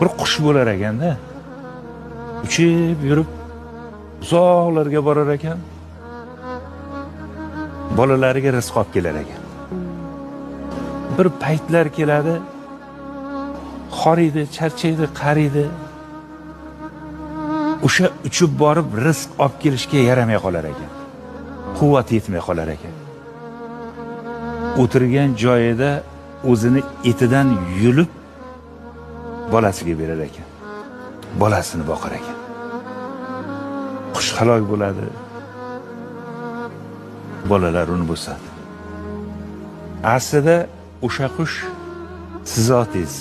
Bir qush bo'lar ekanda, uchib yurib uzoqlarga borar ekan, bolalariga rizq olib kelar ekan. Bir paytlar keladi, horiydi, charchaydi, qariydi. O'sha uchib borib rizq olib kelishga yaramay qolar ekan. Quvvati yetmay qolar ekan. O'tirgan joyida o'zini etidan yulib bolasiga berar ekan. Bolasini boqar ekan. Qush halok bo'ladi. Bolalar uni bo'sadi. Aslida o'sha qush siz otingiz.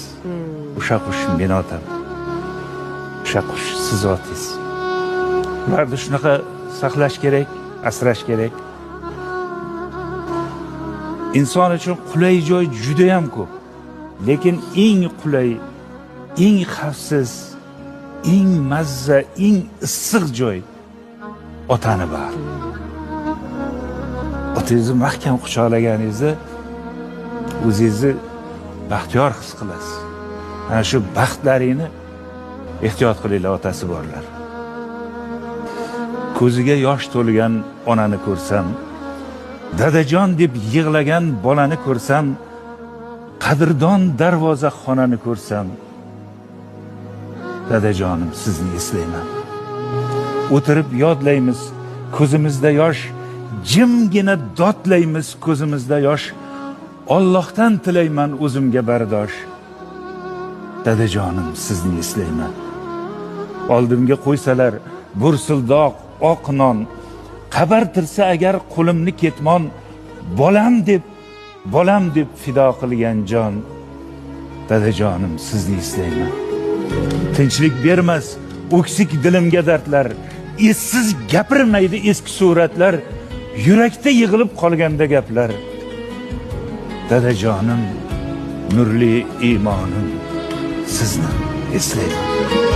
O'sha qush meni otam. O'sha qush siz otingiz. Ularni shunaqa saqlash kerak, asrash kerak. Inson uchun qulay joy juda ham ko'p. Lekin eng qulay, eng xavfsiz, eng mazza, eng issiq joy otani bag'ri. Otangizni mahkam quchoqlaganingizda o'zingizni baxtiyor his qilasiz. Ana shu baxtlaringni ehtiyot qilinglar, otasi borlar. Ko'ziga yosh to'lgan onani ko'rsam, dadajon deb yig'lagan bolani ko'rsam, qadrdon darvoza xonani ko'rsam, dadajonim sizni eslayman. O'tirib yodlaymiz, ko'zimizda yosh, jimgina dodlaymiz ko'zimizda yosh. Allohdan tilayman o'zimga bardosh. Dadajonim sizni eslayman. Oldimga qo'ysalar bursildoq oq non, qabartirsa agar qo'limni ketmon, bolam deb, bolam deb fido qilgan jon. Dadajonim sizni eslayman. Tinchlik bermas o'ksik dilimga dardlar, essiz gapirmaydi eski suratlar, yurakda yig'ilib qolganda gaplar. Dadajonim, nurli iymonim, sizni eslayman.